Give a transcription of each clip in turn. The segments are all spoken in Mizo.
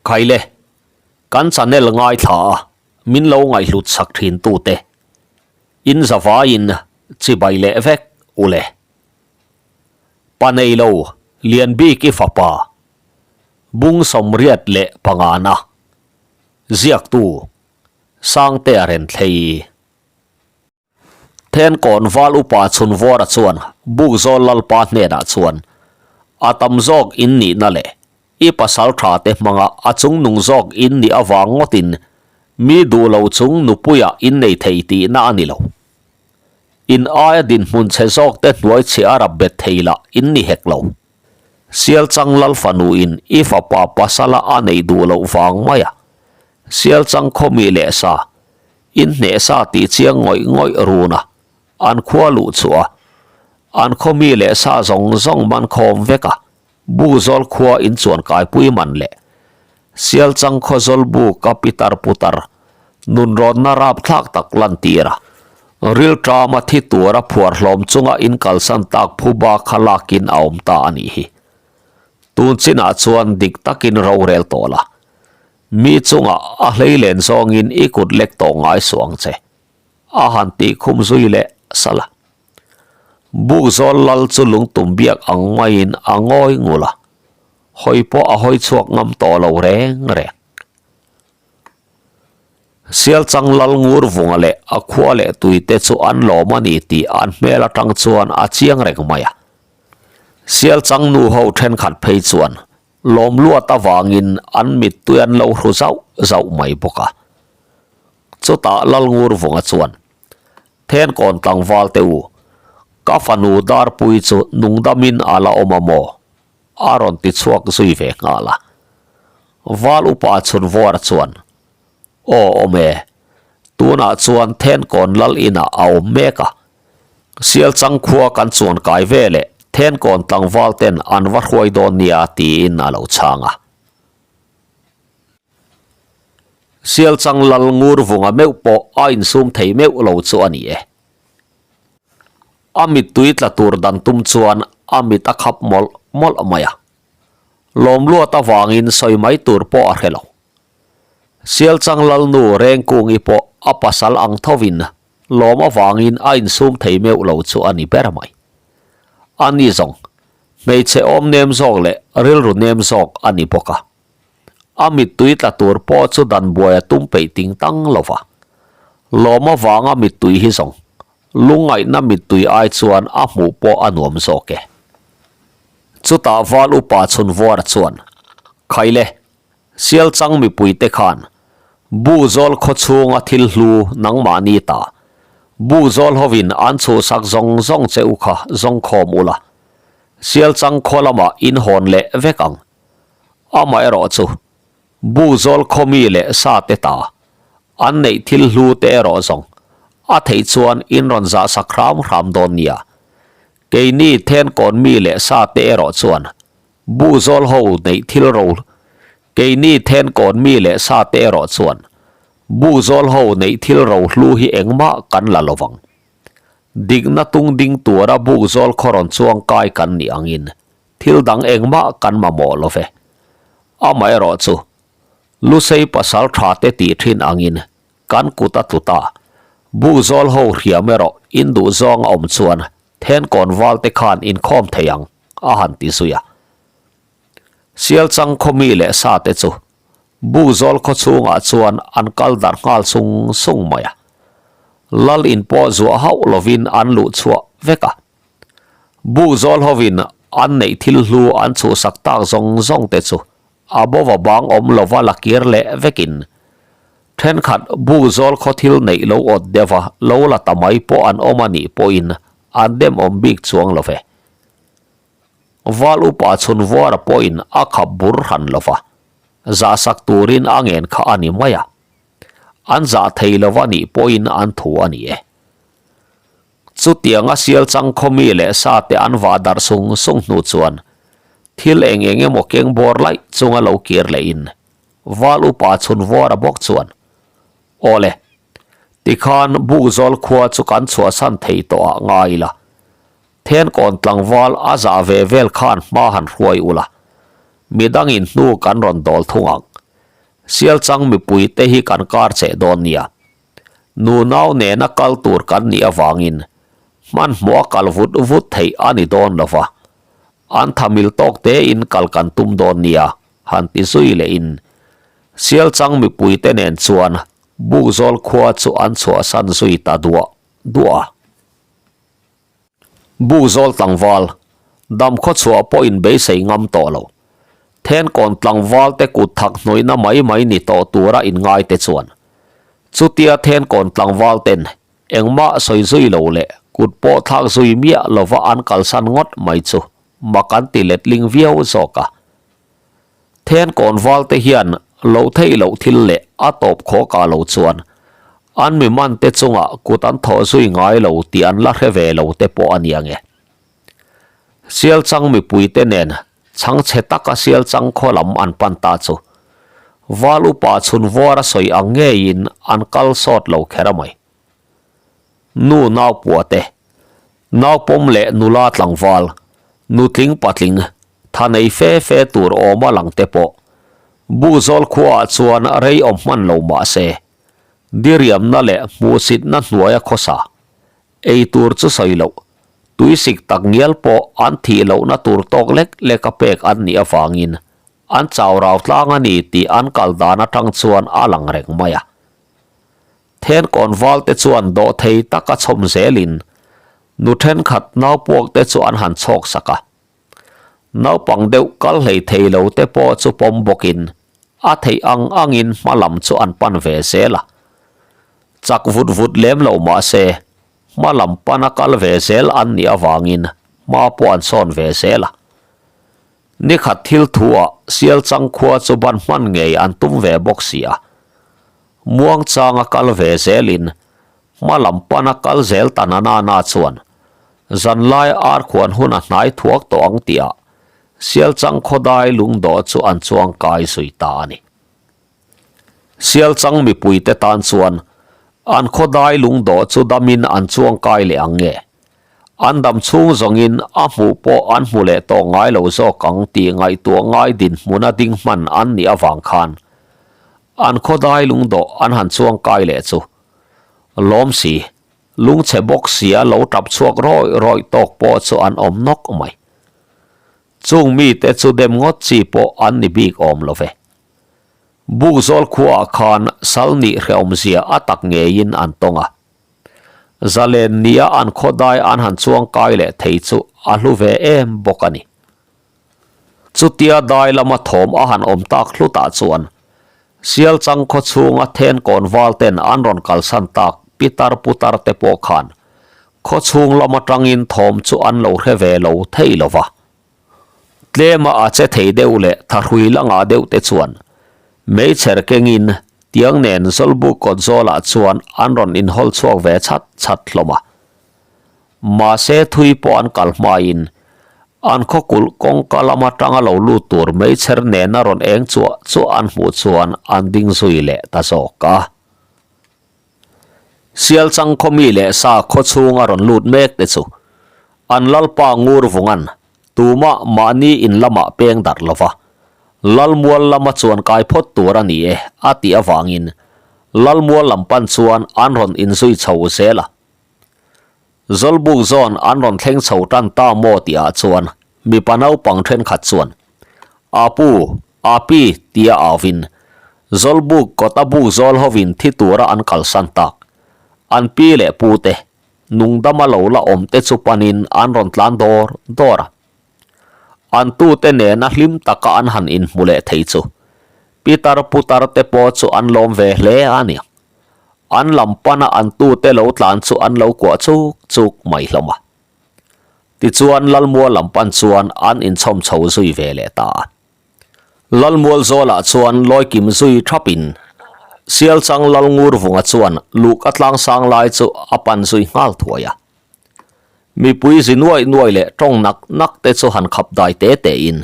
Khaile, kan channel ngaithla a min lo ngaihhlut sak thin tute in zavaiin chibai leh vek ule. Pa neilo Lianbik i fapa Bung sawmriat leh pangana ziaktu Sangtea Renthlei. Thenkawn val upa Chhunvawra chuan Bukzawl Lalpa hnenah chuan, A tam zawk in nihna leh i pasal tha te hmanga a chungnung zawk in nih avang ngawtin mi duh lo chung nupuiah in nei thei tihna a ni lo. In aia dinhmun chhe zawk te hnuai chhiah a rap bet thei lah in ni hek lo. Sialchang Lal fanuin i fapa pasala a neih duh loh vang maia Sialchang khawmi leh sa In hneh sa tih chiang ngawih ngawih run a, an khua luh chhuah a, an khaw mi leh sa zawng zawng man khawm vek a, bu zawl khua in chuan kaipui man leh Sialchang khaw zawl bu ka pitar putar nunrawnna rapthlak tak lantir a, rilṭama thi tura phuar hlawm chunga in kalsan tak phuba kha lakin a awm ta a nih hi. Tun chinah chuan dik takin rorel tawh la. Mi chungah a hlei len zawngin i kut lek tawh ngai suh ang che, a han tih khum zui leh salh a. Bukzawl lal chu lungtum biak ang maiin a ngawi ngul a, hawi pawh a hawi chhuak ngam tawh lo reng reng. Sialchang lal ngur vunga leh a khua leh tuite chu an lawm a ni tih an hmel atang chuan a chiang reng mai a. Sialchang nu ho thenkhat phei chuan Lawm luat avangin an mittui an lo hru zauh zauh mai bawk a. Chutah Lalngurvunga chuan, Thenkawn tlangval te u, ka fanu Darpui chu nungdamin a la awm a maw? a rawn ti chhuak zui ve nghal a. Val upa Chhunvawra chuan, Aw awm e, tunah chuan Thenkawn lal inah a awm mek a. Sialchang khua kan chuan kai ve leh Thenkawn tlangval ten an va hruai dawn nia tiin a lo chhang a. Sialchang lal ngur vunga meuh pawh a insum thei meuh lo chu a ni e. A mittui tla tur dan tum chuan a mit a khap mawlh mawlh mai a. Lawmluat avangin sawi mai tur pawh a hre lo. Sialchang lalnu Rengkungi pawh a pasal ang thovin Lawm avangin a insum thei meuh lo chu a ni ber mai. A ni zawng, hmeichhe awm nem zawk leh rilru nem zawk a ni bawk a. A mittui tla tur pawh chu dan buai a tum peih ting tang lo va. Lawm avanga mittui hi zawng, lungngaihna mittui ai chuan a hmuh pawh a nuam zawk e. Chutah val upa chhunvuara chuan, Khaile, Sialchang mipuite khan bu zawl khaw chhunga thil hlu nangmahni ta bu zawl hovin an chhuhsak zawng zawng che u kha zawng khawm ula, Sialchang khaw lamah in hawn leh vek ang. Amaherawh chu bu zawl khaw mi leh sa te ta an neih thil hlu te erawh zawng a theih chuan in rawn zahsak hram hram dawn nia. Keini thenkawn mi leh sa te erawh chuan Bu zawl ho neih thil ro Keini thenkawn mi leh sa te erawh chuan bu zawl ho neih thil ro hlu hi engmah kan la lovang. Dikna tung ding tura buk zawl khaw rawn chuang kai kan nih angin thil dang engmah kan mamawh lo ve. Amaherawh chu Lusei pasal tha te tih thin angin kan kut a tlu ta. Buk zawl ho hriam erawh in duh zawng a awm chuan thenkawn val te khan inkhawm thei ang. a han ti zui a. Sialchang khaw mi leh sa te chu Bukzawl khaw chhungah chuan an kal darh nghal sung sung mai a. Lal in pawh zuah hauh lovin an luh chhuah vek a. Bukzawl hovin an neih thil hlu an chhuhsak tak zawng zawng te chu a bova bang awm lova la kir leh vekin thenkhat Bukzawl khaw thil neih lo awt deuha lo la ta mai pawh an awm a nih pawhin an dem awm bik chuang lo ve. Val upa chhun vuara pawhin a khap bur hran lo va, zahsak turin a ngen kha a ni mai a. An zah thei lo va nih pawhin an thu a ni e. Chutianga sial chang khaw mi leh sa te an vah darh sung sung hnu chuan thil eng eng emaw keng bawr laih chunga lo kir lehin Val upa chhun vuara bawk chuan, Awle, tikhan Bukzawl khua chu kan chhuahsan thei tawh ah ngai ila. Thenkawn tlangval a zah ve vel khan hma han hruai ula, midangin hnu kan rawn dawl thung ang. Sialchang mipui te hi kan kar cheh dawn nia. Nunau nena kal tur kan nih avangin hmanhmawh a kal vut vut theih a ni dawn lo va, an thamil tawk tein kal kan tum dawn nia han ti zui lehin Sialchang mipui te nen chuan Bukzawl khua chu an chhuahsan zui ta duah duah a. Bukzawl tlangval, dam khawchhuah pawhin beisei ngam tawh lo. Thenkawn tlangval te kut thak hnawihna mai mai ni tawh tura inngai te chuan. Chutia thenkawn tlangval ten engmah sawi zui lo leh kut pawh thlak zui miah lova an kalsan ngawt mai chu mak an ti letling viau zawk a. Thenkawn valte hian lo theih loh thil leh a tawp khawkah lo chuan an mi man te chungah kut an thawh zui ngai lo tih an la hre ve lo te pawh a nia nge. Sialchang mipui te nen chhangchhe taka Sialchang khaw lam an pan ta chu Val upa chhun vuar a sawi ang ngeiin an kal sawt lo kher a mai. Nu naupua te, naupawm leh nula tlangval, nutling patling, tha nei fe fe tur awma lang te pawh Bukzawl khuaah chuan rei awm hman lo mah se, diriamna leh hmuhsitna hnuaia khawsa ei tur chu sawi loh, tuisik tak ngial pawh an thih lohna tur tawk lek leka pek an nih avangin an chau rau tlang a ni tih an kal dan atang chuan a lang reng mai a. Thenkawn valte chuan dawhthei taka chhawm zelin nu thenkhat naupuakte chu an han chhawk sak a. Naupang deuh kal hlei thei lo te pawh chu pawm bawkin a theih ang angin hma lam chu an pan ve zel a. Chak vut vut lem lo mah se hma lam pana kal ve zel an nih avangin hma pawh an sawn ve zel a. Nikhat thil thuah Sialchang khua chu ban hman ngei an tum ve bawk si a. Muangchanga kal ve zelin hma lam pana kal zel ta na na na chuan zanlai arkhuan hun a hnai thuak tawh ang tihah Sialchang khawdai lungdawh chu an chuang kai zui ta a ni. Sialchang mipuite tan chuan an khawdai lungdawh chu damin an chuang kai leh ang nge? An dam chhung zawngin a hmuh pawh an hmu leh tawh ngai lo zawk ang tih ngaihtuah ngai dinhmuna ding hman an nih avang khan an khawdai lungdawh an han chuang kai leh chu lawm si, lungchhe bawk sia lo tap chhuak rawih rawih tawk pawh chu an awm nawk mai. Chung mite chu dem ngawt chi pawh an ni bik awm lo ve. Bukzawl khuaah khan sal nih hrehawmzia a tak ngeiin an tawng a. Zalen nia an khawdai an han chuang kai leh thei chu a hlu ve em bawk a ni. Chutia dai lama thawm a han awm tak hlutah chuan Sialchang khaw chhunga thenkawn val ten an rawn kalsan tak pitar putar te pawh khan khaw chhung lam atangin thawm chu an lo hre ve lo thei lo va. Tlema a che thei deuh leh thahrui la ngah deuh te chuan meichher kengin tiang nen Zawlbuk kawt zawlah chuan an rawn inhawl chhuak ve chhat chhat hlawm a. Mahse thui pawh an kal hmain an khawkulh kawngka lam atanga lo lut tur meichher nena rawn eng chuah chuah an hmuh chuan an ding zui leh ta zawk a. Sialchang khawmi leh sa khaw chhunga rawn lut mek te chu an lalpa ngur vungan tumah mahni in lamah peng darh lova Lalmual lama chuan kai phawt tur a ni e a tih avangin Lalmual lam pan chuan an rawn inzui chho zel a. Zawlbuk zawn an rawn thleng chho tan ta maw tihah chuan mipa naupang thenkhat chuan, Apu, Api tia auvin Zawlbuk kawta buk zawl hovin thi tura an kalsan tak. An pi leh pute, nungdama lo la awm te chu panin an rawn tlan dawr dawr a. An tute nena hlim taka an han inhmu leh thei chu pitar putar te pawh chu an lawm ve hle a ni. An lam pana an tute lo tlan chu an lo kuah chuk chuk mai hlawm a. Tichuan Lalmual lam pan chuan an inchhawm chho zui ve leh ta a. Lalmual zawlah chuan lawikim zui thapin Sialchang Lalngurvunga chuan luhka tlangsang lai chu a pan zui nghal thuai a. Mipui zi nuai nuai leh tawng nak nak te chu han khap dai te te in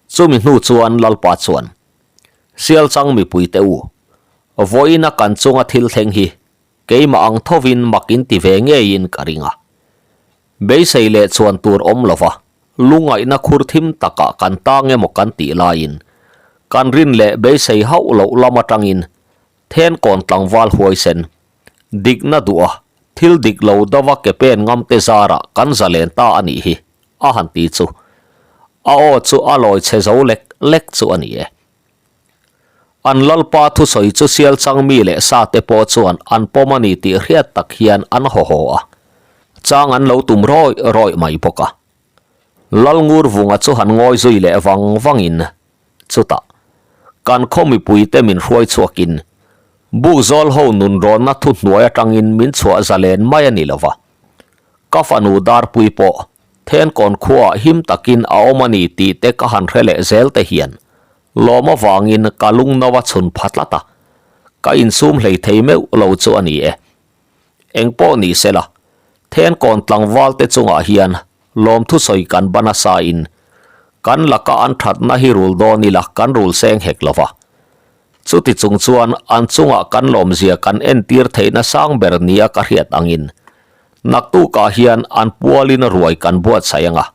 chumi hnu chuan Lalpa chuan Sialchang mipui te u, vawiina kan chunga thil thleng hi keimah ang thovin mak in ti ve ngeiin ka ring a. Beisei leh chuan tur awm lova lungaihna khur thim takah kan tang emaw kan tih laiin. Kan rin leh beisei hauh loh lam atangin Thenkawn tlangval huaisen, dikna duh a, thil dik lo dova ke pen ngam te zarah kan zalen ta a nih hi, a han ti chu. A aw chu a lawi chhe zo lek lek chu a ni e. An lalpa thusawi chu sialchang mi leh sa te pawh chuan an pawm a ni tih hriat tak hian an haw haw a, chang an lo tum rawih rawih mai bawk a. Lalngur vunga chu han ngawi zui leh vang vangin chutah kan khaw mipuite min hruai chhuakin Bukzawl ho nunrawnna thuhnuai atangin min chhuah zalen mai a ni lova. Ka fanu Darpui pawh Thenkawn khuaah him takin a awm a ni tih te ka han hre leh zel te hian lawm avangin ka lungno a chhun pha tlat a, ka insum hlei thei meuh lo chu a ni e. Eng pawh ni sela, Thenkawn tlangval te chungah hian lawmthu sawi kan ban a sain kan laka an thatna hi rul dawn ila kan rul seng hek lova. Chuti chung chuan an chungah kan lawmzia kan entir theihna sang ber nia ka hriat angin naktukah hian an pualin ruai kan buatsaih ang a.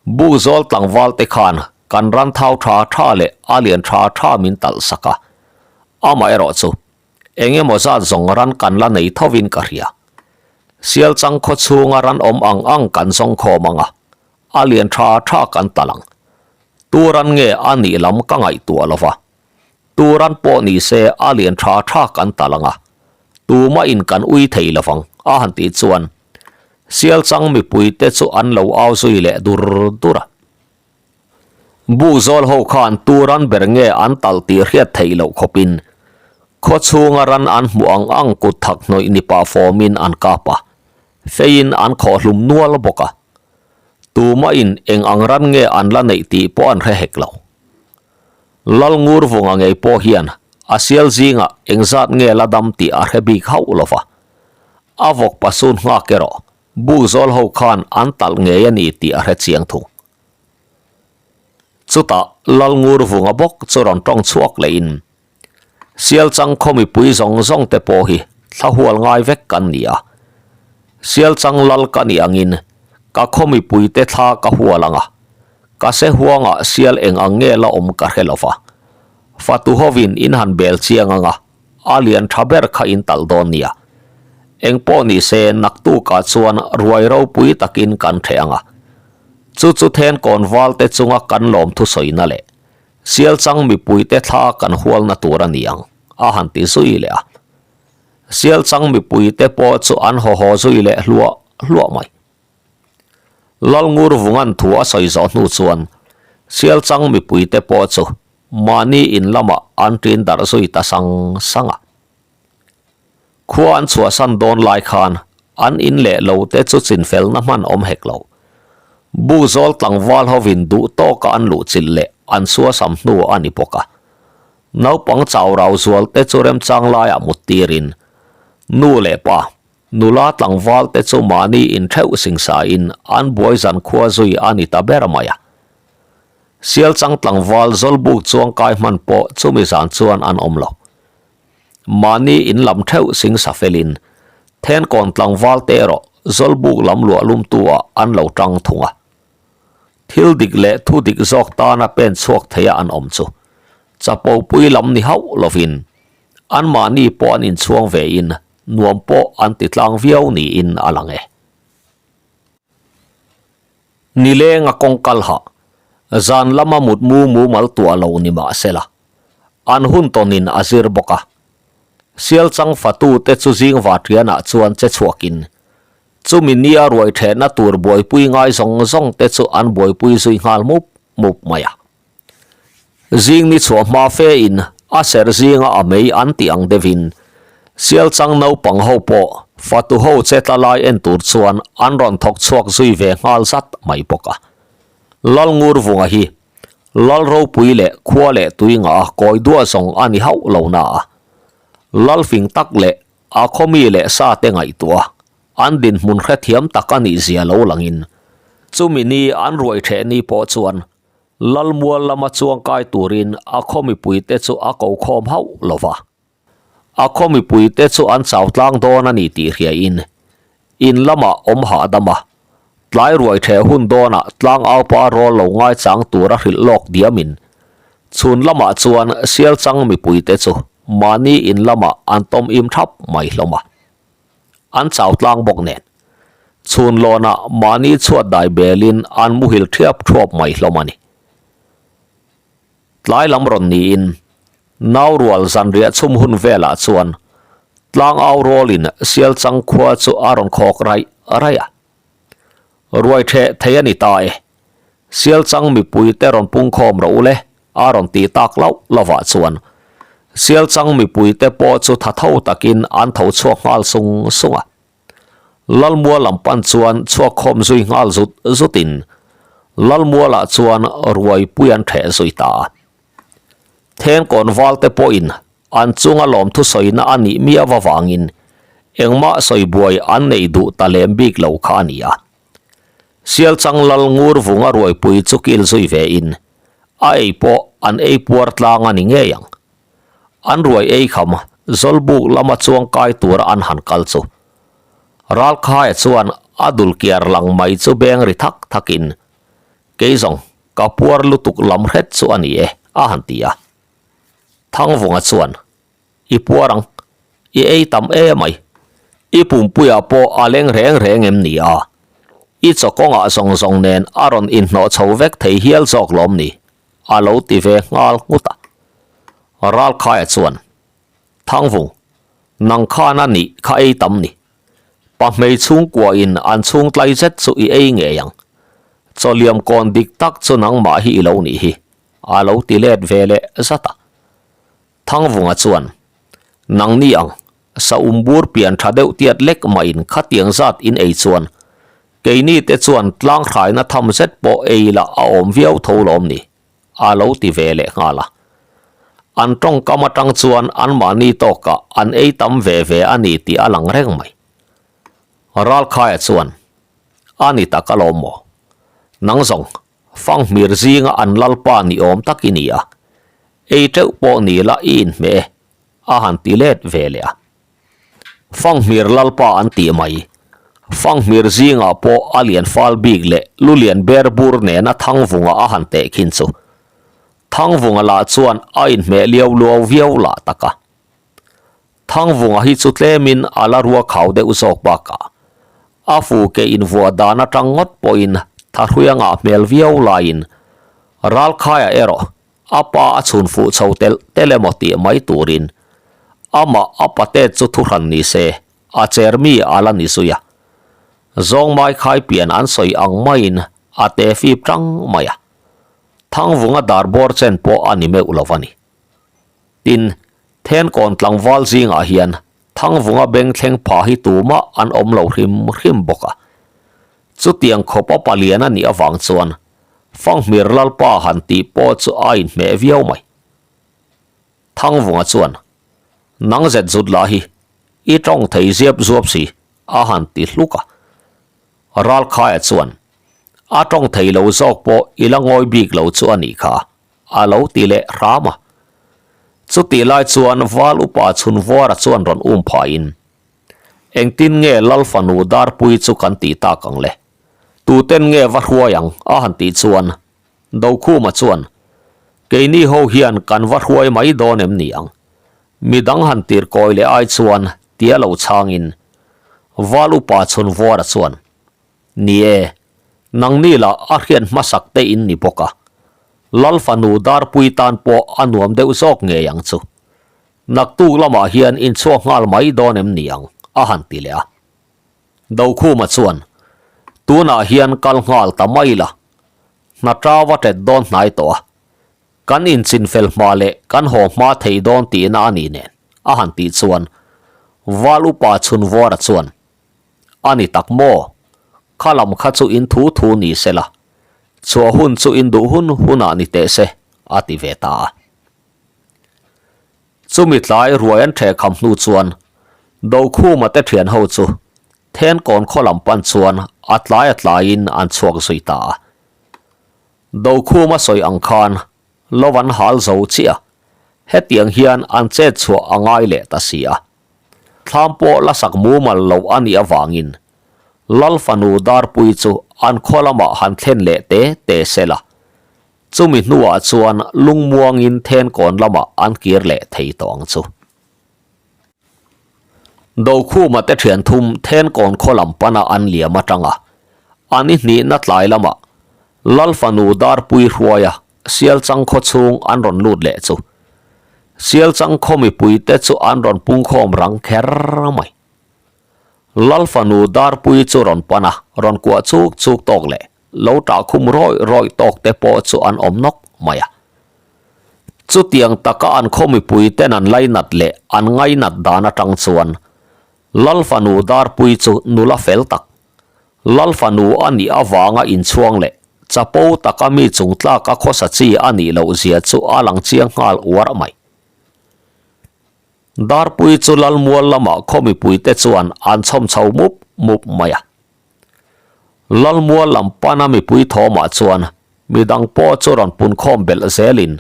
Bukzawl tlangval te khan kan ran thau tha tha leh a lian tha tha min talh sak a. Amaherawh chu Eng emaw zat zawng ran kan la nei thovin ka hria. Sialchang khaw chhunga ran awm ang ang kan zawng khawm ang a, a lian tha tha kan tal ang. Tu ran nge a nih lam ka ngaihtuah lo va. Tu ran pawh ni se a lian tha tha kan tal ang a, tumah in kan ui thei lo vang, a han tih chuan Sialchang mipuite chu an lo au zui leh dur dur a. Bukzawl ho khan tu ran ber nge an talh tih hriat theih loh khawpin khaw chhunga ran an hmuh ang ang kut thak hnawih ni pah fawmin an kap a, feiin an khawh hlum nual bawk a. Tumahin eng ang ran nge an la neih tih pawh an hre hek lo. Lalngurvunga ngei pawh hian a sial zingah engzat nge la dam tih a hre bik hauh lo va, a vawk pasun nghak erawh Bukzawl ho khan an talh ngei a ni tih a hre chiang thung. Chutah Lalngurvunga bawk chu rawn tawng chhuak lehin, Sialchang khaw mipui zawng zawng te pawh hi thla hual ngai vek kan ni a. Sialchang lal ka nih angin ka khaw mipuite thla ka hual ang a, ka se huangah sial eng ang nge la awm ka hre lo va. Fatu hovin in han bel chiang ang a, a lian tha ber kha in talh dawn nia. Eng pawh ni se naktukah chuan ruai ropui takin kan ṭheh ang a. Chu chu Thenkawn valte chunga kan lawmthu sawina leh Sialchang mipuite thla kan hualna tur a ni ang, a han ti zui leh a. Sialchang mipuite pawh chu an haw haw zui leh hluah hluah mai. Lalngur Vungan thu a sawi zawh hnu chuan Sialchang mipuite pawh chu mahni in lamah an ṭin darh zui ta sang sang a. Khua an chhuahsan dawn lai khan an in leh lo te chu chinfelna hman awm hek lo. Buzawl tlangval hovin duh tawka an luhchilh leh an suasam hnu a ni bawk a. Naupang chau rau zual te chu remchang laiah mut tirin nu leh pa, nula tlangval te chu mahni intheuh singsain an buai zan khua zui a ni ta ber mai a. Sialchang tlangval Zawlbuk chuangkai hman pawh chumi zan chuan an awm lo. Mahni in lam theuh singsa felin Thenkawn tlangval te erawh Zawlbuk lam luah lumtu ah an lo tang thung a. Thil dik leh thu dik zawk tana pen chhuak theia an awm chu chapopui lam ni hauh lovin anmahni pawh an inchhuang vein nuam pawh an ti tlang viau niin a lang e. Nileng a kawng kal hah, zan lama mutmu mumal tuah lo ni mah sela, an hun tawnin a zir bawk a. Sialchang fatute chu zing vatrianah chuan che chhuakin, chumi nia ruai thehna tur buaipui ngai zawng zawng te chu an buaipui zui nghal mup mup mai a. Zing ni chhuah hma fe in a serh zinga a mei an tih ang deuhin Sialchang naupang ho pawh fatu ho che tla lai en tur chuan an rawn thawk chhuak zui ve nghal zat mai bawk a. Lalngurvunga hi Lalropui leh khua leh tui ngah a kawi duah zawng a ni hauh lo na a, Lalfing tak leh a khawmi leh sa te ngaihtuah an dinhmun hrethiam tak a nih zia lo langin chumi ni an ruai theh ni pawh chuan Lalmual lama chuangkai turin a khaw mipuite chu a ko khawm hauh lo va. A khaw mipuite chu an chau tlang dawn a ni tih hriain in lamah awm hahdam a, tlai ruai theh hun dawnah tlangaupa rawl lo ngaichang tura hrilh lawk diamin. Chhun lamah chuan Sialchang mipuite chu mahni in lamah an tawm im thap mai hlawm a. An chau tlang bawk nen. Chhun lawnah mahni chhuat dai belin an muhil thiap thuap mai hlawm a ni. Tlai lam rawn niin nau rual zanriah chhum hun velah chuan tlangau rawlin Sialchang khua chu a rawn khawk raih raih a. Ruai theh thei a ni ta e. Sialchang mipuite rawn pungkhawm rawh u le, a rawn ti tak lauh lovah chuan Sialchang mipuite pawh chu tha tho takin an tho chhuak nghal sung sung a. Lalmual lam pan chuan chhuak khawm zui nghal zut zutin Lalmualah chuan ruaipui an theh zui ta a. Thengkawn valte pawhin an chunga lawmthu sawina a nih miau avangin engmah sawi buai an nei duh ta lem bik lo kha a ni a. Sialchang lal ngur vunga ruaipui chu kil zui ve in a ei pawh an ei puar tlang a ni ngei ang. An ruai ei kham Zawlbuk lama chuang kai tura an han kal chu. Ralkhaia chuan a dul kiar lang mai chu beng ri thak thakin kei zawng ka puar lutuk lam hret chu a ni e a han ti a. Thangvunga chuan I puar ang, i ei tam e mai. I pumpuiah pawh a leng reng reng em ni a? I chaw kawngah zawng zawng nen a rawn inhnawh chho vek thei hial zawk lawm ni? A lo ti ve nghal nghut a. Ralkhaia chuan, Thangvung, nang khan a nih kha ei tam ni. Pahmei chhungkuain an chhungtlai zet chu i ei ngei ang. Chaw liam kawn dik tak chu nangmah hi i lo nih hi, a lo ti let ve leh zat a. Thangvunga chuan, Nangni ang, sa um bur pian tha deuh tiat lek mahin khatiang zat in ei chuan, keini te chuan tlang hraina tham zet pawh ei lah a awm viau tho lawm ni, a lo ti ve leh nghal a. An tawngkam atang chuan anmahni tawkah an ei tam ve ve a ni tih a lang reng mai. Ralkhaia chuan, A ni tak alawm maw? Nang zawng, Fanghmir zinga an lalpa ni awm tak i ni a, ei teuh pawh ni la i inhmeh e, a han ti let ve leh a. Fanghmir lalpa an tih mai. Fanghmir zingah pawh a lian fal bik leh lu lian ber bur nena Thangvunga a han teh khin chu. Thangvunga lah chuan a inhmeh liau luau viau lah tak a. Thangvunga hi chu tlemin a la rua khau deuh zawk bakah a fu ke invuah dan atang ngawt pawhin thahrui a ngah hmel viau laiin Ralkhaia erawh a pa a chhun fuh chho telh telh emaw tih mai turin amah a patet chu thuhran ni se a cher mi a la ni zui a. Zawngmai khai pian an sawi ang maiin a te fip tang mai a. Thangvunga dar bawr chen pawh a ni meuh lo va ni. Tin, Thenkawn tlangval zingah hian Thangvunga beng thleng pha hi tumah an awm lo hrim hrim bawk a. Chutiang khawpa palian a nih avang chuan Fanghmir Lalpa han tih pawh chu a inhmeh viau mai. Thangvunga chuan, Nang zet zut lah hi, i tawng thei ziap zuap si, a han ti hluk a. Ralkhaia chuan, A tawng thei lo zawk pawh i la ngawi bik lo chu a nih kha. A lo ti leh hram a. Chutih lai chuan Val upa Chhunvuara chuan rawn um phaiin, Engtin nge Lal fanu Darpui chu kan tih tak ang le? Tuten nge va hruai ang? a han tih chuan Dokhuma chuan, Keini ho hian kan va hruai mai dawn em ni ang? Midang han tir kawi leh ai chuan tia lo chhangin Val upa Chhunvuara chuan, Ni e, nangni lah a hriat hmasak te in ni bawk a. Lal fanu Darpui tan pawh a nuam deuh zawk ngei ang chu. Naktuk lamah hian in chhuak nghal mai dawn em ni ang? a han ti leh a. Dokhuma chuan, Tunah hian kal nghal ta mai la. Hna tau a tet dawn hnai tawh a. Kan inchinfel hma leh kan haw hma thei dawn tihna a ni nen, a han tih chuan Val upa Chhunvuara chuan, A ni tak maw? Kha lam kha chu in thu thu ni se la, chhuah hun chu in duh hun hunah ni teh se, a ti ve ta a. Chumi tlai ruai an ṭheh kham hnu chuan Dokhuma te ṭhian ho chu Thenkawn khaw lam pan chuan a tlai a tlaiin an chhuak zui ta a. Dokhuma sawi ang khan lo an hal zo chiah a, hetiang hian an chet chhuah a ngai leh ta si a. Thlam pawh la sak mumal lo a nih avangin Lal fanu Darpui chu an khaw lamah han thlen leh te te se la. Chumi hnuah chuan lungmuangin Thenkawn lamah an kir leh thei tawh ang chu. Dokhuma te thian thum Thenkawn khaw lam pana an liam atanga an i hnihna tlai lamah Lalfanu Darpui hruaia Sialchang khaw chhung an rawn lut leh chu Sialchang khaw mipui te chu an rawn pungkhawm rang kher mai. Lalfanu Darpui chu rawn pan a, rawn kuah chuk chuk tawk leh lo tah khum rawih rawih tawk te pawh chu an awm nawk mai a. Chutiang taka an khaw mipui ten an lainat leh an ngainat dan atang chuan Lalfanu Darpui chu nula fel tak, Lalfanu a nih avanga inchhuang leh chapo taka mi chung tlaka khawsa chi a nih loh zia chu a lang chiang nghal uar mai. Darpui chu Lalmual lamah khaw mipuite chuan an chhawm chho mup mup mai a. Lalmual lam pana mipui thawmah chuan midang pawh chu rawn punkhawm belh zelin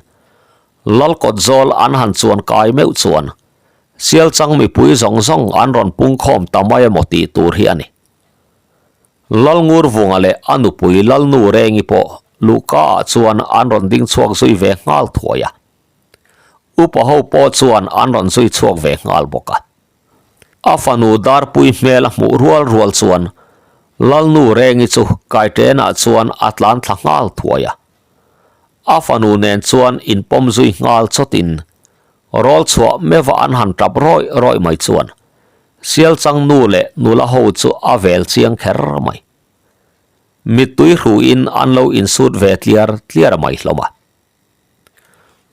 Lalkawt zawl an han chuan kai meuh chuan Sialchang mipui zawng zawng an rawn pungkhawm ta mai emaw tih tur hi a ni. Lalngurvunga leh a nupui Lalnu Rengi pawh luhkaah chuan an rawn ding chhuak zui ve nghal thuai a. Upa ho pawh chuan an rawn zui chhuak ve nghal bawk a. A fanu Darpui hmel a hmuh rual rual chuan Lalnu Rengi chu Kaitenah chuan a tlan thla nghal thuai a. A fanu nen chuan inpawm zui nghal chawtin rawl chhuah meuha an han tap rawih rawih mai chuan Sialchang nu leh nula ho chu a vel chiang kher mai. Mittui hruin an lo insut ve tliar tliar mai hlawm a.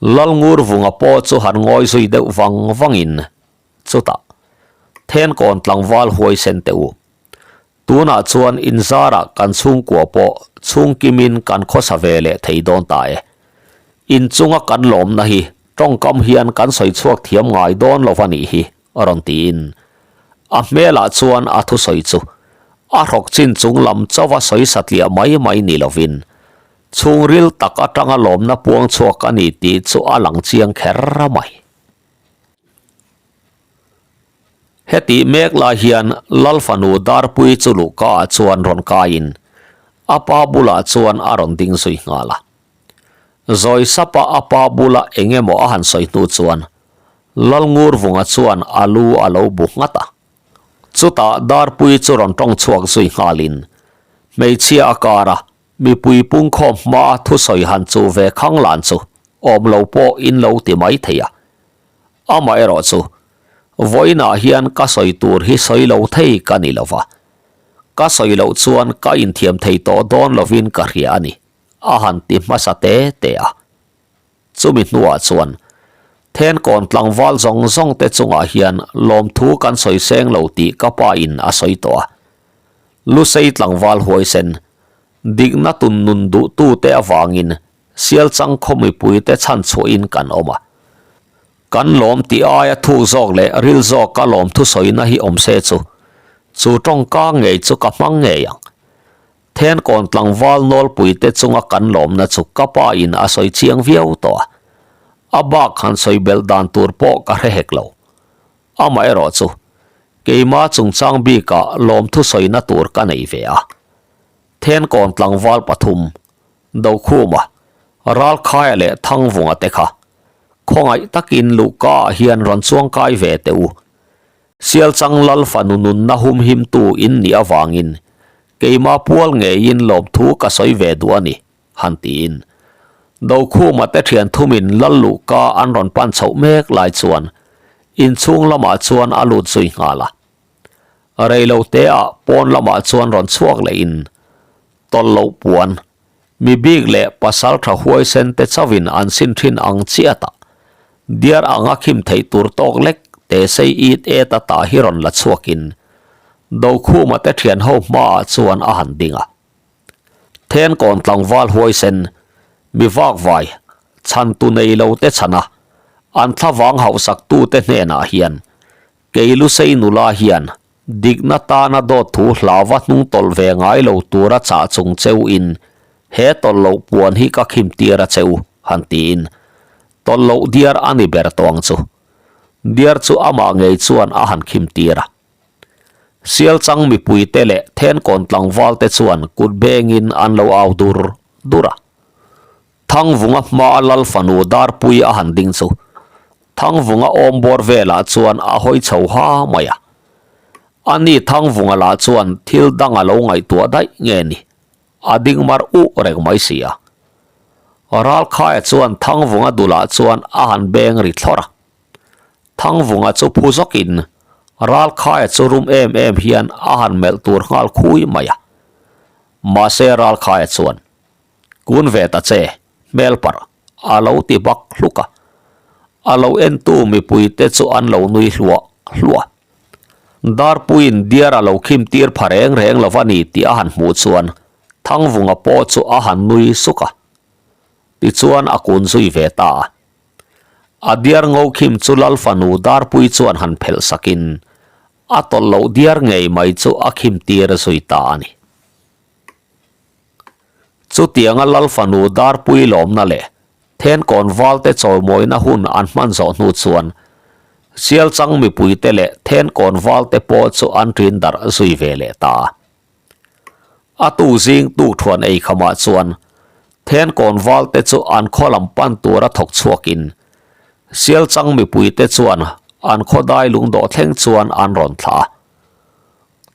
Lalngurvunga pawh chu han ngawi zui deuh vang vangin chutah Thenkawn tlangval huaisen teh u. Tunah chuan inzarah kan chhungkua pawh chhungkimin kan khawsa ve leh thei dawn ta e. Inchunga kan lawmna hi tawngkam hian kan sawi chhuak thiam ngai dawn lo va nih hi a rawn tiin a hmelah chuan a thusawi chu a hrawk chin chung lam chauha sawi satliah mai mai ni lovin Chhungril tak atanga lawmna puang chhuak a ni tih chu a lang chiang kher mai. Hetih mek lai hian Lalfanu Darpui chu luhka ah chuan rawn kaiin a pa bulah chuan a rawn ding zui nghal a. Zawi sapa a pa bula eng emaw a han sawi hnu chuan Lalngurvunga chuan a lu a lo bu nghat a. Chutah Darpui chu rawn tawng chhuak zui nghalin hmeichhia a kar a, Mipui pungkhawm hmaa thusawi han chu ve khang lan chu awm lo pawh in lo ti mai thei a. Amaherawh chu, vawiinah hian ka sawi tur hi sawi lo thei ka ni lo va. Ka sawi loh chuan ka inthiam thei tawh dawn lovin ka hria a ni, a han ti hmasa te te a. Chumi hnuah chuan Thenkawn tlangval zawng zawng te chungah hian lawmthu kan sawi seng lo tih ka pa in a sawi tawh a. Lusei tlangval huaisen, dikna tun nun duhtu te avangin Sialchang khaw mipui te chhan chhuahin kan awm a. Kan lawm tih aia thuk zawk leh ril zawk ka lawmthu sawina hi awm se chu, chu tawngka ngei chu ka hmang ngei ang. Thenkawn tlangval nawlpuite chunga kan lawmna chu ka pa in a sawi chiang viau tawh a, a bak han sawi belh dan tur pawh ka hre hek lo. Amaherawh chu, keima chungchang bikah lawmthu sawina tur ka nei ve a. Thenkawn tlangval pathum, Dokhuma, Ralkhaia leh Thangvunga te kha khawngaih takin luhkaah hian rawn chuangkai ve teh u. Sialchang Lal fanu nunna humhimtu in nih avangin keima pual ngeiin lawmthu ka sawi ve duh a ni, han tiin. Dokhuma te thian thumin Lal luhka an rawn pan chhoh mek lai chuan inchhung lamah chuan a lut zui nghal a. Reilo teah pawn lamah chuan rawn chhuak lehin tawlh loh puan Mi bik leh pasal tha huaisen te chauhin an sin thin ang chiat a, diar anga khim theih tur tawk lek te sei it et a tah hi rawn la chhuakin Dokhuma te thian ho hmaah chuan a han ding a. Thenkawn tlangval huaisen, mi vakvai, chhantu nei lo te chhana an thlavang hauhsak tute hnenah hian kei Lusei nula hian Dikna tana dawt thu hlauva hnung tawlh ve ngai lo tura chah chung cheu in he tawlh loh puan hi ka khim tir a che u, han tiin tawlh loh diar a ni ber tawh ang chu. Diar chu amah ngei chuan a han khim tir a. Sialchang mipuite leh Thenkawn tlangvalte chuan kut bengin an lo au dur dur a. Thangvunga hmaa Lal fanu Darpui a han ding chu Thangvunga awm bawr velah chuan a hawi chho ha mai a. Ani Thangvunga lah chuan thil dang a lo ngaihtuah daih nge ni, a ding mar uh reng mai si a. Ralkhaia chuan Thangvunga dulah chuan a han beng ri thlawr a. Thangvunga chu phu zawkin Ralkhaia chu rum em em hian a han melh tur nghal khui mai a. Mahse Ralkhaia chuan, Kun ve ta che, hmel parh, a lo ti bak hluk a. A lo entu mipuite chu an lo nui hluah hluah. Darpuiin diar a lo khim tir pha reng reng lo va ni tih a han hmuh chuan Thangvunga pawh chu a han nui suk a. Tichuan a kun zui ve ta a. A diar ngo khim chu Lal fanu Darpui chuan han phelh sakin a tawlh loh diar ngei mai chu a khim tir zui ta a ni. Chutianga Lal fanu Darpui lawmna leh Thenkawn valte chawimawina hun an hman zawh hnu chuan Sialchang mipuite leh Thenkawn valte pawh chu an ṭin darh zui ve leh ta a. A tu zing tuk thuan ei khamah chuan Thenkawn valte chu an khaw lam pan tura thawk chhuakin Sialchang mipuite chuan an khaw dai lungdawh thleng chuan an rawn thlah a.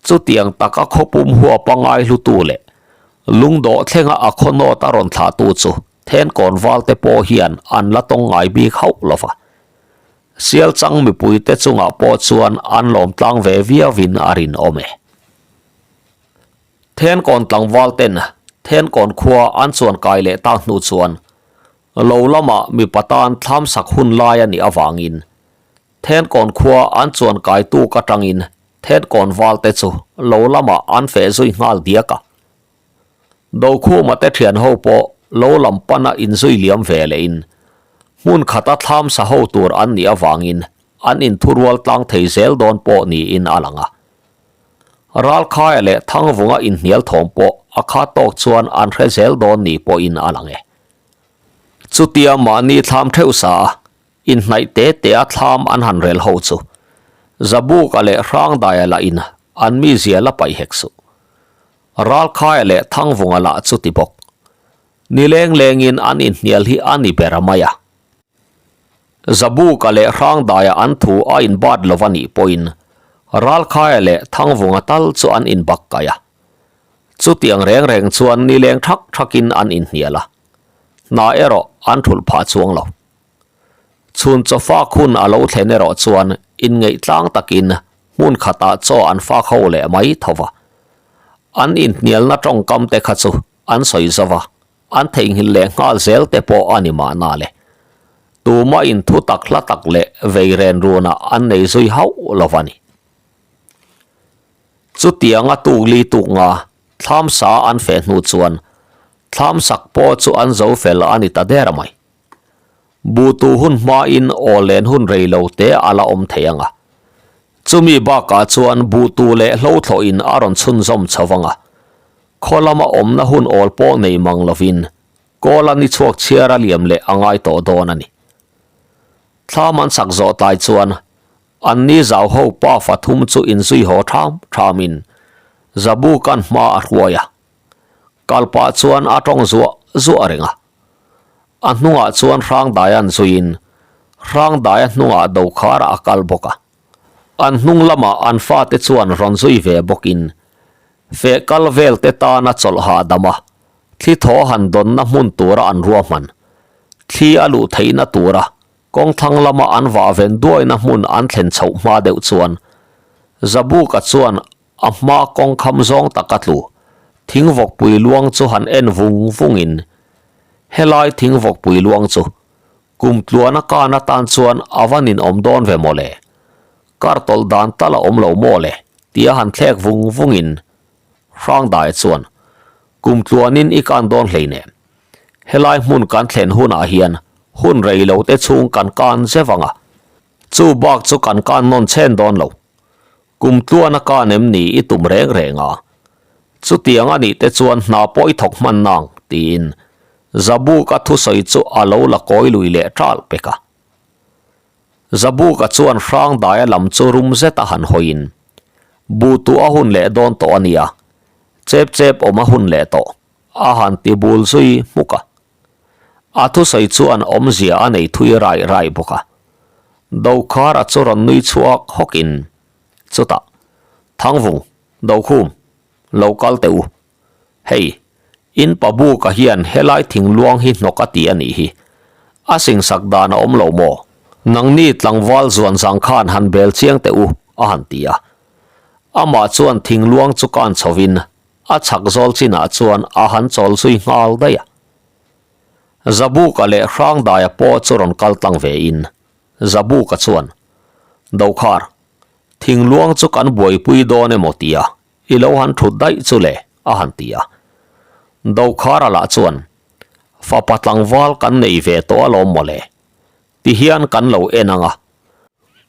Chutiang taka khawpum huap a ngaihlutu leh lungdawh thlenga a khaw nawt a rawn thlahtu chu Thenkawn valte pawh hian an la tawng ngai bik hauh lo va. Sialchang mipuite chungah pawh chuan an lawm tlang ve viauin a rinawm e. Thenkawn tlangval ten Thenkawn khua an chuan kai leh tak hnu chuan lo lamah mipa tan thlam sak hun lai a nih avangin Thenkawn khua an chuan kai tuk atangin Thenkawn valte chu lo lamah an feh zui nghal diak a. Dokhuma te thian ho pawh lo lam pana inzui liam ve lehin hmun khata thlam sa ho tur an nih avangin an inthurual tlang thei zel dawn pawh niin a lang a. Ralkhaia leh Thangvunga inhnial thawm pawh a khat tawk chuan an hre zel dawn ni pawhin a lang e. Chutia mahni thlam theuh sa a inhnaih te te a thlam an han rel ho chu Zabuka leh Hrangdaia lah in an mizia la paih hek suh. Ralkhaia leh Thangvunga lah chu ti bawk. Ni leng lengin an inhnial hi a ni ber a mai a. Zabuka leh Hrangdaia an thu a inbat lo va nih pawhin Ralkhaia leh Thangvunga tal chu an inbak kaih a. Chutiang reng reng chuan ni leng thak thakin an inhnial a. Hna erawh an thulh phah chuang lo. Chhun chaw fak hun a lo thlen erawh chuan inngeih tlang takin hmun khatah chaw an fak ho leh mai tho va. An inhnialna tawngkam te kha chu an sawi zo va, an theihnghilh leh nghal zel te pawh a ni mahna le. Tuma inthu tak hla tak leh vei ren runah an nei zui hauh lo va ni. Chutianga tuk li tuk nga thlam sa an feh hnu chuan thlam sak pawh chu an zo fel a ni ta der mai. Butu hun hmain aw len hun rei lo te a la awm thei ang a. Chumi bakah chuan butu leh hlothlawhin a rawn chhunzawm chho vang a. Khaw lama awmna hun awl pawh nei mang lovin kawl a ni chhuak chhiar a liam leh a ngai tawh dawn a ni. Thlam an sak zawh tlai chuan an ni zau ho pafa thum chu inzui haw tham thamin Zabuka'n hma a hruai a. Kal pah chuan a tawng zuah zuah reng a. A hnungah chuan Hrangdaia'n zuiin Hrangdaia hnungah Dokhara a kal bawk a. An hnung lamah an fate chuan rawn zui ve bawkin feh kal vel te tana chawlh hahdam a, thli thaw han dawnna hmun tura an ruahman, thli a luh theihna tura kawngthlang lama an vah ven duaina hmun an thlen chhoh hma deuh chuan Zabuka chuan A hma kawng kham zawng tak a tlu. Thingvawkpui luang chu han en vung vungin, Helai thingvawkpui luang chu kum tluana kan atan chuan a va ninawm dawn ve maw le? Kar tawlh dan tal a awm lo maw le? tia han thlek vung vungin Hrangdai chuan, Kum tluanin i kan dawn hleinem. Helai hmun kan thlen hunah hian hun rei lo te chhung kan kan zeuh ang a, chu bak chu kan kan nawn chhen dawn lo. Kum tluan a kan em ni i tum reng reng a? Chutiang a nih te chuan hna pawh i thawk hman nang, tiin Zabuka thusawi chu a lo la kawi lui leh ṭalh pek a. Zabuka chuan Hrangdaia lam chu rum zet a han hawiin, Buh tuh a hun leh dawn tawh a nia, chep chep awm a hun leh tawh, a han ti bul zui hmuk a. A thusawi chuan awmzia a nei thui raih raih bawk a. Dokhara chu rawn nui chhuak hawkin, Chutah, Thangvung, Dokhum, lo kal teh u. Hei, in pa buka hian helai thingluang hi hnawk a ti a nih hi. A singsak dan a awm lo maw? Nangni tlangval zuan zang khan han bel chiang teh u, a han ti a. Amah chuan thingluang chu kan chhovin a chhak zawl chinah chuan a han chawl zui nghal daih a. Zabuka leh Hrangdaia pawh chu rawn kal tlang ve in, Zabuka chuan, Dokhar, thingluang chu kan buaipui dawn emaw tia i lo han thut daih chu le, a han ti a. Dokhara lah chuan, Fapa tlangval kan nei ve tawh alawm mawle, ti hian kan lo en ang a.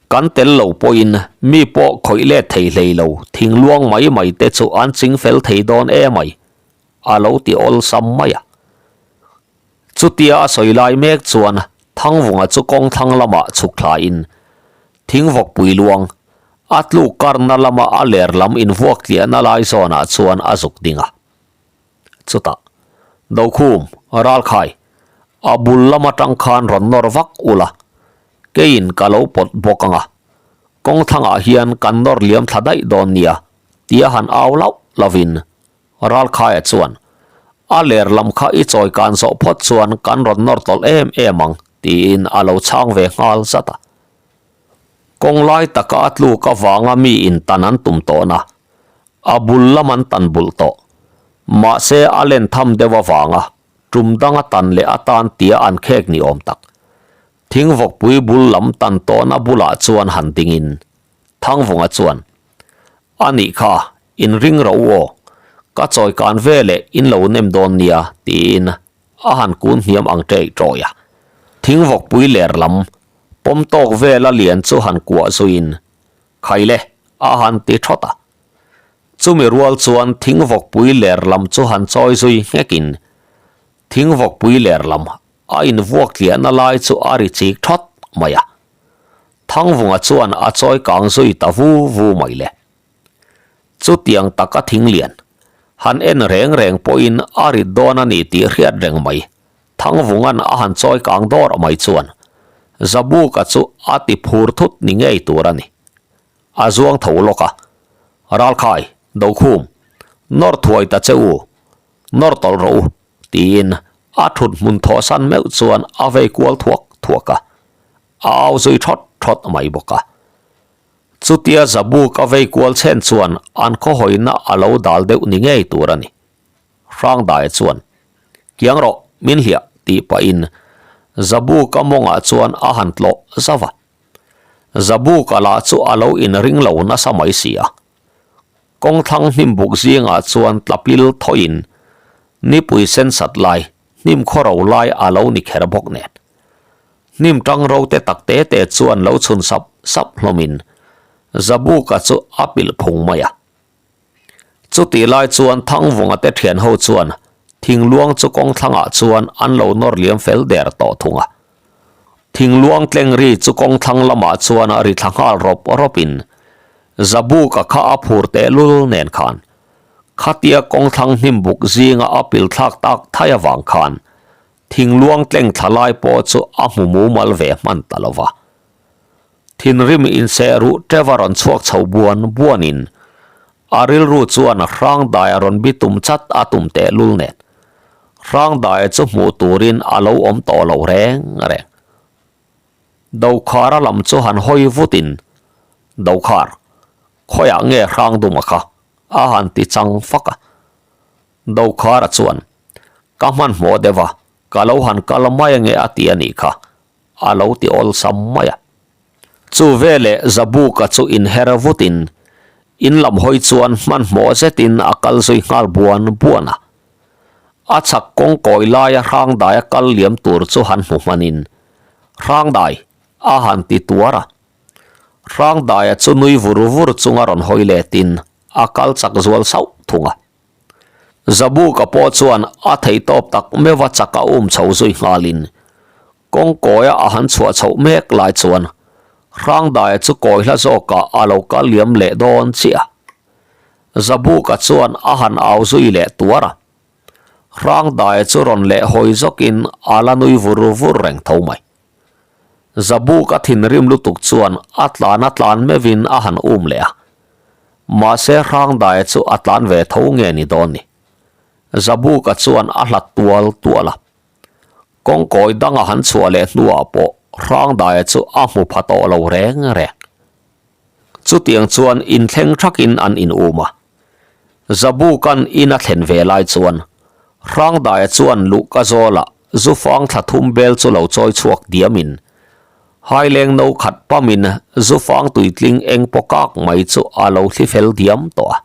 Kan tel lo pawhin mi pawh khawih let thei hlei lo thingluang mai mai te chu an ching fel thei dawn emai, a lo ti awlsam mai a. Chutia a sawi lai mek chuan Thangvunga chu kawng thlang lamah chhuk thlain thingvawkpui luang a tluk karna lama a ler lam invuak tliahna lai zawnah chuan a zuk ding a. Chutah, Dokhum, Ralkhai, a bul lam atang khan rawn nawr vak ula, keiin ka lo pawt bawk ang a, kawng thlangah hian kan nawr liam thla daih dawn nia, tia han au lauh lovin Ralkhaia chuan, A ler lam kha i chawi kan zawh phawt chuan kan rawn nawr tawlh em em ang, tiin a lo chhang ve nghal zat a. Kawng lai taka a tluk avanga mi in tan an tum tawhna, a bul lam an tan bulh tawh. Mahse a len tham deuh avanga tum danga tan leh atan tia an khek ni awm tak. Thingvawkpui bul lam tan tawhna bulah chuan han dingin Thangvunga chuan, A nih kha, in ring rawh u aw, ka chawi kan ve leh in lo nem dawn nia, tiin a han kun hniam ang ṭeih ṭawih a. Thingvawkpui ler lam, pawm tawk vela lian chu han kuah zuiin, Khai le, a han ti ṭhawt a. Chumi rual chuan thingvawkpui ler lam chu han chawi zui nghekin, thingvawkpui ler lam a invuak tliahna lai chu a ri chik ṭhawt mai a. Thangvunga chuan a chawi kang zui ta vu vu mai le. Chutiang taka thing lian, han en reng reng pawhin a rit dawn a ni tih hriat reng mai. Thangvunga'n a han chawi kang dawr mai chuan Zabuka chu a ti phur thut ni ngei tur a ni. A zuang tho lawk a, Ralkhai, Dokhum, nawr thuai ta che u, nawr tawlh rawh u, tiin a thut hmun thawhsan meuh chuan a vei kual thuak thuak a. A au zui thawt thawt mai bawk a. Chutia Zabuk a vei kual chhen chuan an khawhawina a lo dal deuh ni ngei tur a ni. Hrangdaia chuan, Kiang rawh, min hliah, tih pahin Zabuka mawngah chuan a han tlawh zauh a. Zabuka lah chu a lo inring lo nasa mai si a. Kawngthlang hnimbuk zingah chuan tlapil thawiin nipui sensat lai, hnim khawro lai a lo ni kher bawk nen. Hnim tang ro te tak te te chuan lo chhun sap sap hlawmin Zabuka chu a pilh phung mai a. Chutih lai chuan Thangvunga te thian ho chuan thingluang chu kawng thlangah chuan an lo nawr liam fel der tawh thung a. Thingluang tleng ri chu kawng thlang lamah chuan a ri thla nghal rawp rawpin Zabuka kha a phur tehlul nen khan khatia kawng thlang hnim buk zinga a pil thlak tak thai avang khan Thingluang tleng thla lai pawh chu a hmu mumal ve hman ta lo va. Thinrim inseh ruh teuh a rawn chhuak chho buan buanin a rilru chuan Hrangdai a rawn bi tum chat a tum tehlul nen Hrangdaia chu hmuh turin a lo awm tawh lo reng reng. Dokhara lam chu han hawi vutin, Dokhar, khawiah nge Hrangduma kha? a han ti chang fak a. Dokhara chuan, Ka hmanhmawh deuh a, ka lo han kal mai ange a ti a nih kha, a lo ti awlsam mai a. Chu veleh Zabuka chu inher vutin in lam hawi chuan hmanhmawh zetin a kal zui nghal buan buan a. A chhak kawng kawi laia Hrangdaia kal liam tur chu han hmu hmanin, Hrangdai, a han ti tuar a. Hrangdaia chu nui vur vur chunga rawn hawi letin a kal chak zual sauh thung a. Zabuka pawh chuan a theihtawp tak meuha chak a um chho zui nghalin kawng kawia a han chhuah chhoh mek lai chuan Hrangdaia chu kawi hla zawkah a lo kal liam leh dawn chiah a. Zabuka chuan a han au zui leh tuar a. Hrangdaia chu rawn leh hawi zawkin a la nui vur vur reng tho mai. Zabuk a thinrim lutuk chuan a tlan a tlan meuhin a han um leh a. Mahse Hrangdaia chu a tlan ve tho nge ni dawn ni. Zabuka chuan a hlat tual tual a. Kawngkawi danga han chhuah leh hnuah pawh Hrangdaia chu a hmu pha tawh lo reng reng. Chutiang chuan inthleng thakin an in um a. Zabuka'n in a thlen ve lai chuan Hrangdaia chuan luhka zawlah zufang thla thum bel chu lo chawi chhuak diamin haileng no khat pamin zufang tuitling eng paw kak mai chu a lo thli fel diam tawh a.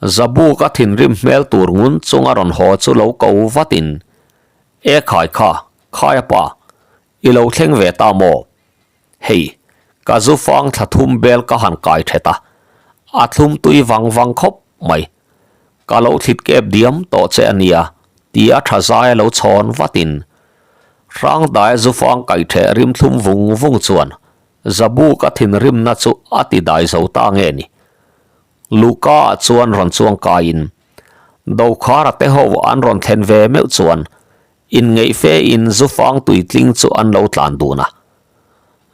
Zabuka thinrim hmel tur ngun chunga rawn haw chu lo ko vatin, E khai kha, khaia pa, i lo thleng ve ta maw? Hei, ka zu fang thla thum bel ka han kai thet a, a thlum tui vang vang khawp mai. Ka lo thlit kep diam tawh che a nia, ti a tha zai a lo chhawn vatin. Hrangdaia zu fang kai theh rim thlum vung vung chuan Zabu ka thinrimna chu a ti dai zo ta nge ni. Luka ah chuan rawn chuang kaiin Dokhara te ho an rawn thlen ve meuh chuan Inngeih fe in zufang tuitling chu an lo tlan dun a,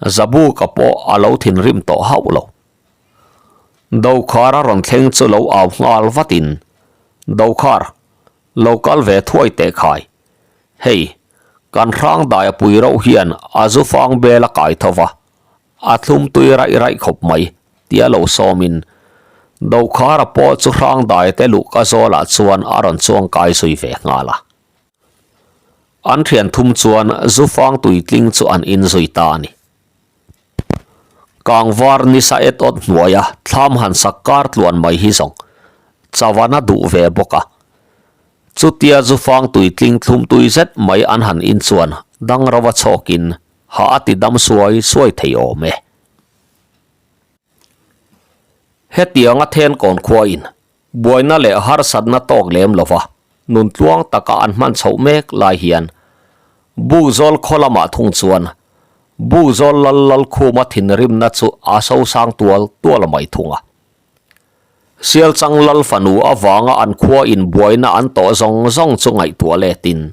Zabuka pawh a lo thinrim tawh hauh lo. Dokhar a rawn thleng chu lo au nghal vatin, Dokhar, lo kal ve thuai teh khai. Hei, kan hrang dai a pui rauh hian a zufang bel a kai tho va, a thlum tui raih raih khawp mai, tia lo sawmin Dokhara pawh chu hrang dai te luhka zawlah chuan a rawn chuang kai zui ve nghal a. An thian thum chuan zufang tuitling chu an inzui ta a ni. Kangvar nisa et awt hnuaia thlam han sak kar tluan mai hi zawng chavan a duh ve bawk a. Chutia zufang tuitling thlum tui zet mai an han in chuan dang rova chhawkin ha a ti dam suai suai thei awm e. Hetianga Thenkawn khuain Buaina leh harsatna tawk lem lova nun tluang taka an hman chhoh mek lai hian Bukzawl khaw lamah thung chuan Bukzawl lal lal khuma thinrimna chu a sosang tual tual mai thung a. Sialchang lal fanu avanga an khua in buaina an tawh zawng zawng chu ngaihtuah letin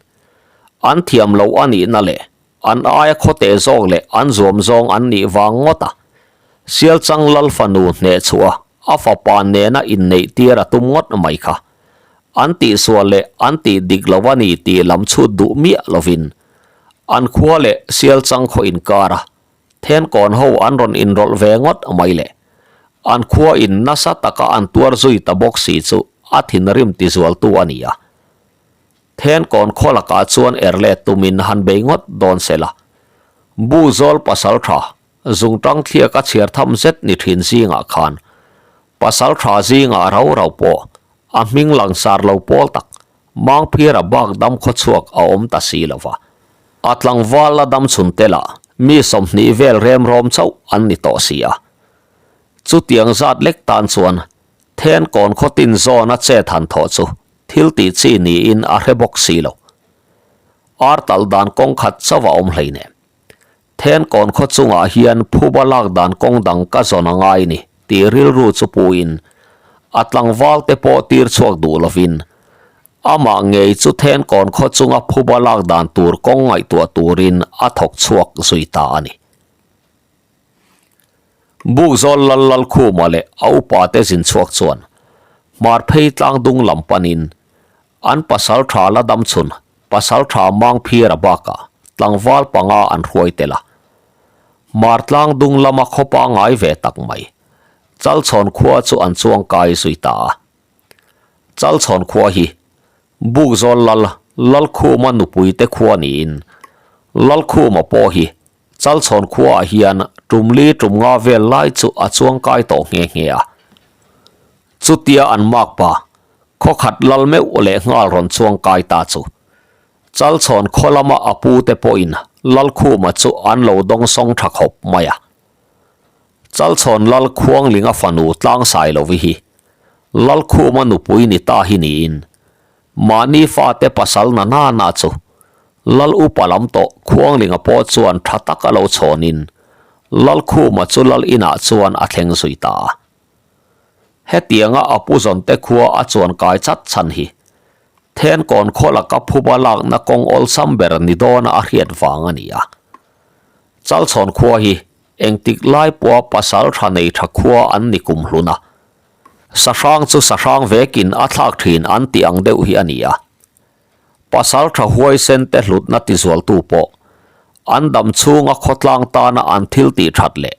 an thiam loh a nihna leh an aia khawte zawk leh an zuam zawng an nih vang ngawt a, Sialchang lal fanu hneh chhuah a fapa nena inneih tir a tum ngawt mai kha. An tihsual leh an tih dik lo a ni tih lam chhut duh miah lovin an khua leh Sialchang khaw inkar a Thenkawn ho an rawn inrawlh ve ngawt mai le. An khua in nasa taka an tuar zui ta bawk si chu a thinrim tizualtu a ni a. Thenkawn khaw lakah chuan er let tumin han bei ngawt dawn se la. Bu zawl pasal tha, zungtang thliak a chhiar tham zet ni thin zingah khan pasal tha zingah rau rau pawh a hming langsar lo pawl tak Mangphira bak dam khawchhuak a awm ta si lo va. A tlangval la dam chhun te lah mi 20 vel remrawm chauh an ni tawh si a. Chutiang zat lek tan chuan Thenkawn khaw tin zawna chet han thawh chu Thil tih chi niin a hre bawk si lo. Ar talh dan kawng khat chauh a awm hleinem. Thenkawn khaw chungah hian phuba lak dan kawng dang ka zawn a ngai ni tih rilru chu puin a tlangval te pawh tir chhuak duh lovin amah ngei chu Thenkawn khaw chunga phuba lak dan tur kawng ngaihtuah turin a thawk chhuak zui ta a ni. Bukzawl lal lal khuma leh a upa te zin chhuak chuan hmar phei tlang dung lam panin an pasal tha la dam chhun pasal tha mang phira bakah tlangval panga an hruai tel a. Hmar tlang dung lama khawpa ngai ve tak mai Chalchhawn khua chu an chuang kai zui ta a. Chalchhawn khua hi Bukzawl lal Lalkhuma nupui te khua niin Lalkhuma pawh hi Chalchhawn khuaah hian tum li tum nga vel lai chu a chuang kai tawh nghe nghe a. Chutia an makpa khaw khat lal meuh leh nghal rawn chuang kai ta chu Chalchhawn khaw lama a pu te pawhin Lalkhuma chu an lo dawng sawng tha khawp mai a. Chalchhawn lal Khuanglinga fanu tlangsai lovi hi Lalkhuma nupui ni ta hi niin Mahni fate pasal na na na chu Lal upa lam tawh Khuanglinga pawh chuan tha taka lo chhawnin Lalkhuma chu Lal inah chuan a thleng zui ta a. Hetianga a pu zawnte khua a chuan kai chat chhan hi. Thenkawn khaw laka phuba lakna kawng awlsam ber ni dawna a hriat vang a ni a. Chalchhawn khua hi engtik lai pawha pasal tha nei tha khua an ni kum hlun a. Sahrang chu sahrang vekin a thlak thin an tih ang deuh hi a ni a. Pasal tha huaisen te hlutna tizualtu pawh an dam chhunga khawtlang tana an thil tih that leh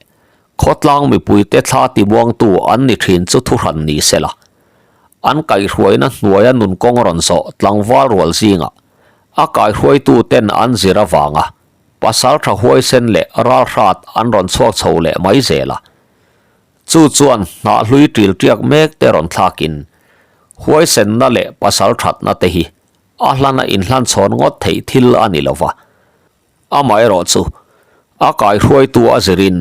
khawtlang mipuite thla timuangtu an ni thin chu thuhran ni se la. An kaihhruaina hnuaia nunkawng rawn zawh tlangval rual zingah a kaihhruaitu ten an zir avanga pasal tha huaisen leh ralhrat an rawn chhuak chho leh mai zel a. Chu chuan hnah hlui ṭil ṭiak mek te rawn thlakin huaisenna leh pasal ṭhatna te hi a hlana inhlanchhawn ngawt theih thil a ni lo va. Amaherawhchu, a kaihruaitu a zirin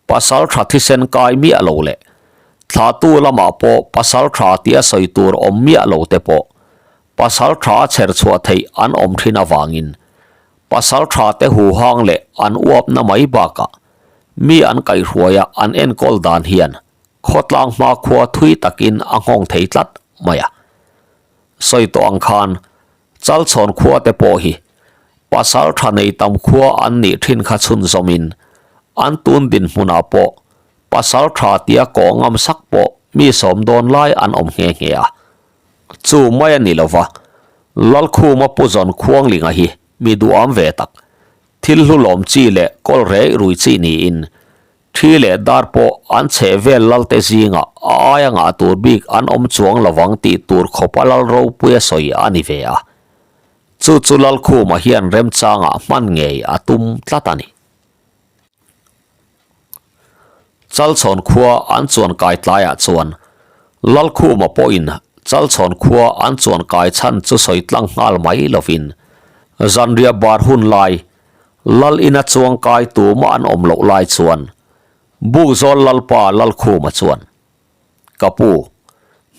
pasal ṭha thisen kai miah lo leh thlahtu lamah pawh pasal ṭha tia sawi tur awm miah lo te pawh pasal ṭha a chher chhuah theih an awm ṭhin avangin pasal ṭha te huhang leh an uapna mai bakah Mi an kaihhruaia an enkawl dan hian khawtlang hmakhua thui takin a nghawng thei tlat mai a. Sawi tawh ang khan Chalchhawn khua te pawh hi pasal tha nei tam khua an nih thin kha chhunzawmin an tun dinhmunah pawh pasal tha tia kawh ngam sak pawh mi sawm dawn lai an awm nghe nghe a. Chu mai a ni lova, Lalkhuma Pu Zawn Khuanglinga hi mi duham ve tak Thil hlu lawm chi leh kawl rei rui chi niin, thi leh dar pawh an chheh vel lalte zingah a aia ngah tur bik an awm chuang lovang tih tur khawpa lal ropuia sawi a ni ve a. Chu chu Lalkhuma hian remchangah hman ngei a tum tlat a ni. Chalchhawn khua an chuan kai tlaiah chuan Lalkhuma pawhin Chalchhawn khua an chuan kai chhan chu sawi tlang nghal mai lovin zanriah bar hun lai Lal ina chuang kai tumah an awm loh lai chuan Bukzawl Lalpa Lalkhuma chuan Ka pu,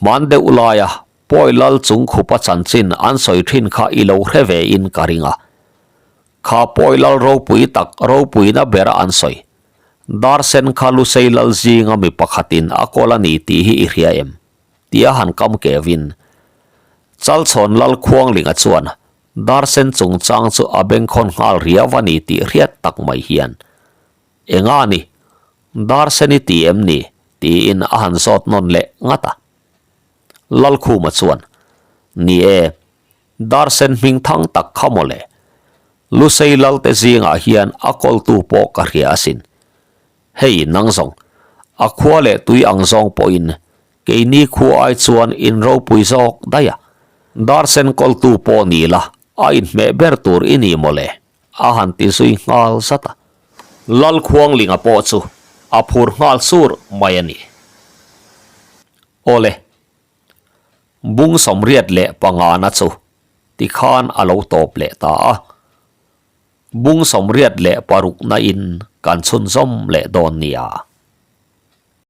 hman deuh laia Pawi Lal chung khupa chanchin an sawi thin kha i lo hre ve in ka ring a. Kha pawi lal ropui tak ropuina bera an sawi. Dar sen kha Lusei lal zinga mi pakhatin a kawl a ni tih hi i hria em? Tia han kam kevin. Chalchhawn lal Khuanglinga chuan dar sen chungchang chu a bengkhawn nghal riau a ni tih hriat tak mai hian, Enga ni? Dar sen i ti em ni? tiin a han zawt nawn leh ngat a. Lalkhuma chuan, Ni e, Dar sen hming thang tak kha mawle. Lusei Lalte zingah hian a kawltu pawh ka hria asin. Hei nang zawng, a khua leh tui ang zawng pawhin keini khua ai chuan in ropui zawk daih a. Dar sen kawltu pawh ni la, a inhmeh ber tur i ni mawle, a han ti zui nghal zat a. Lalkhuanglinga pawh chu a phur nghal sur mai a ni. Awle. Bung 85na chu tikhan a lo tawp leh ta a, bung 86 na in kan chhunzawm leh dawn nia.